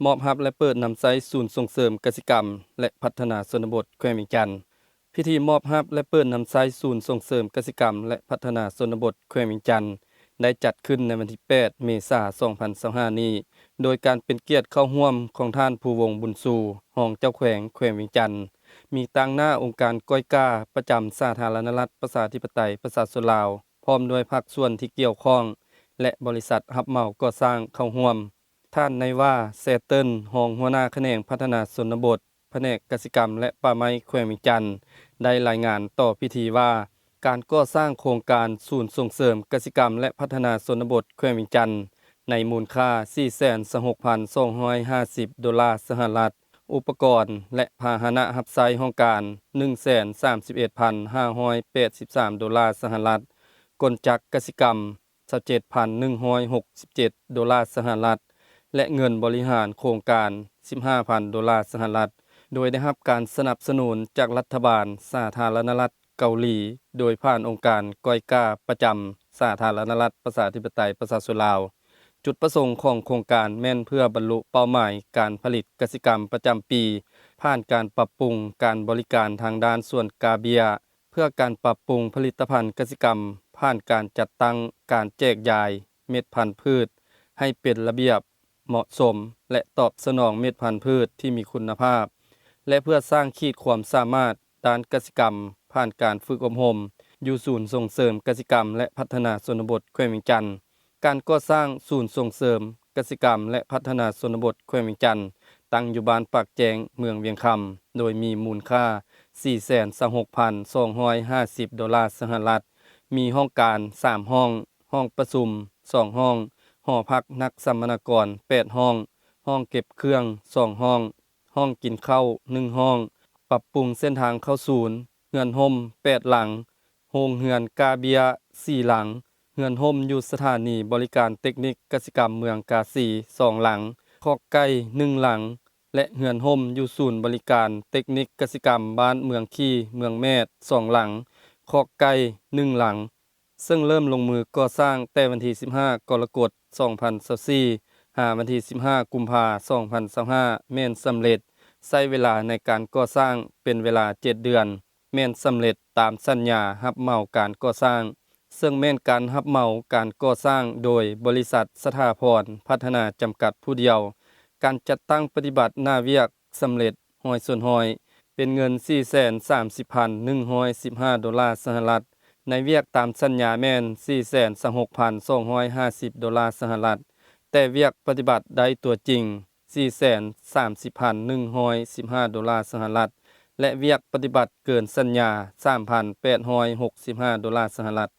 ມອບຮັບ ແລະ ເປີດນຳໃຊ້ສູນສົ່ງເສີມກະສິກຳ ແລະ ພັດທະນາຊົນນະບົດແຂວງວຽງຈັນ. ພິທີມອບຮັບ ແລະ ເປີດນຳໃຊ້ສູນສົ່ງເສີມກະສິກຳ ແລະ ພັດທະນາຊົນນະບົດແຂວງວຽງຈັນ ໄດ້ຈັດຂຶ້ນໃນວັນທີແປດ ເມສາ ສອງພັນຊາວຫ້ານີ້ ໂດຍການເປັນກຽດເຂົ້າຮ່ວມຂອງທ່ານ ພູວົງ ບຸນຊູ ຮອງເຈົ້າແຂວງແຂວງວຽງຈັນ, ມີຕາງໜ້າອົງການກ້ອຍກ້າປະຈຳສາທາລະນະລັດ ປະຊາທິປະໄຕ ປະຊາຊົນລາວ ພ້ອມດ້ວຍພາກສ່ວນທີ່ກ່ຽວຂ້ອງ ແລະ ບໍລິສັດຮັບເໝົາກໍ່ສ້າງເຂົ້າຮ່ວມ. ທ່ານ ນາຍວາ ແຊເຕີນ ຮອງຫົວໜ້າຂະແໜງພັດທະນາຊົນນະບົດ ພະແນກກະສິກຳ ແລະ ປ່າໄມ້ແຂວງວຽງຈັນ ໄດ້ລາຍງານຕໍ່ພິທີວ່າ ການກໍ່ສ້າງໂຄງການສູນສົ່ງເສີມກະສິກຳ ແລະ ພັດທະນາຊົນນະບົດແຂວງວຽງຈັນ ໃນມູນຄ່າ ສີ່ແສນຊາວຫົກພັນສອງຮ້ອຍຫ້າສິບໂດລາສະຫະລັດ, ອຸປະກອນ ແລະ ພາຫະນະຮັບໃຊ້ຫ້ອງການ ໜຶ່ງແສນສາມສິບເອັດພັນຫ້າຮ້ອຍແປດສິບສາມໂດລາສະຫະລັດ, ກົນຈັກກະສິກຳ ຊາວເຈັດພັນໜຶ່ງຮ້ອຍຫົກສິບເຈັດໂດລາສະຫະລັດ ແລະ ເງິນບໍລິຫານໂຄງການ ສິບຫ້າພັນໂດລາສະຫະລັດ, ໂດຍໄດ້ຮັບການສະໜັບສະໜູນຈາກລັດຖະບານສາທາລະນະລັດເກົາຫຼີ ໂດຍຜ່ານອົງການກ້ອຍກ້າປະຈຳສາທາລະນະລັດ ປະຊາທິປະໄຕ ປະຊາຊົນລາວ. ຈຸດປະສົງຂອງໂຄງການແມ່ນເພື່ອບັນລຸເປົ້າໝາຍການຜະລິດກະສິກຳປະຈຳປີ ຜ່ານການປັບປຸງການບໍລິການທາງດ້ານສວນກາເບຍ, ເພື່ອການປັບປຸງຜະລິດຕະພັນກະສິກຳ ຜ່ານການຈັດຕັ້ງການແຈກຢາຍເມັດພັນພືດໃຫ້ເປັນລະບຽບ ເໝາະສົມ ແລະ ຕອບສະໜອງເມັດພັນພືດທີ່ມີຄຸນນະພາບ ແລະ ເພື່ອສ້າງຂີດຄວາມສາມາດດ້ານກະສິກຳ ຜ່ານການຝຶກອົບຮົມຢູ່ສູນສົ່ງເສີມກະສິກຳ ແລະ ພັດທະນາຊົນນະບົດແຂວງວຽງຈັນ. ການກໍ່ສ້າງສູນສົ່ງເສີມກະສິກຳ ແລະ ພັດທະນາຊົນນະບົດແຂວງວຽງຈັນ ຕັ້ງຢູ່ບ້ານປາກແຈ້ງ ເມືອງວຽງຄຳ ໂດຍມີມູນຄ່າ ສີ່ແສນຊາວຫົກພັນສອງຮ້ອຍຫ້າສິບໂດລາສະຫະລັດ, ມີຫ້ອງການ ສາມຫ້ອງ, ຫ້ອງປະຊຸມ ສອງຫ້ອງ, ຫໍພັກນັກສຳມະນາກອນ ແປດຫ້ອງ, ຫ້ອງເກັບເຄື່ອງ ສອງຫ້ອງ, ຫ້ອງກິນເຂົ້າ ໜຶ່ງຫ້ອງ, ປັບປຸງເສັ້ນທາງເຂົ້າສູນ, ເຮືອນຮົ່ມ ແປດຫຼັງ, ໂຮງເຮືອນກ້າເບ້ຍ ສີ່ຫຼັງ, ເຮືອນຮົ່ມຢູ່ສະຖານີບໍລິການເຕັກນິກກະສິກຳເມືອງກາສີ ສອງຫຼັງ, ຄອກໄກ່ ໜຶ່ງຫຼັງ ແລະ ເຮືອນຮົ່ມຢູ່ສູນບໍລິການເຕັກນິກກະສິກຳບ້ານເມືອງຂີ້ ເມືອງແມດ ສອງຫຼັງ, ຄອກໄກ່ ໜຶ່ງຫຼັງ, ເຊິ່ງເລີ່ມລົງມືກໍ່ສ້າງແຕ່ວັນທີສິບຫ້າ ກໍລະກົດ ສອງພັນຊາວສີ່ ຫາວັນທີສິບຫ້າ ກຸມພາ ສອງພັນຊາວຫ້າ ແມ່ນສຳເລັດ, ໃຊ້ເວລາໃນການກໍ່ສ້າງເປັນເວລາເຈັດເດືອນ, ແມ່ນສຳເລັດຕາມສັນຍາຮັບເໝົາການກໍ່ສ້າງ, ເຊິ່ງແມ່ນການຮັບເໝົາການກໍ່ສ້າງໂດຍບໍລິສັດສະຖາພອນພັດທະນາຈຳກັດຜູ້ດຽວ. ການຈັດຕັ້ງປະຕິບັດໜ້າວຽກສຳເລັດຮ້ອຍສ່ວນຮ້ອຍ ເປັນເງິນສີ່ແສນສາມສິບພັນໜຶ່ງຮ້ອຍສິບຫ້າໂດລາສະຫະລັດ, ໃນວຽກຕາມສັນຍາແມ່ນສີ່ແສນຊາວຫົກພັນສອງຮ້ອຍຫ້າສິບໂດລາສະຫະລັດ, ແຕ່ວຽກປະຕິບັດໄດ້ຕົວຈິງ ສີ່ແສນສາມສິບພັນໜຶ່ງຮ້ອຍສິບຫ້າໂດລາສະຫະລັດ ແລະ ວຽກປະຕິບັດເກີນສັນຍາ ສາມພັນແປດຮ້ອຍຫົກສິບຫ້າໂດລາສະຫະລັດ.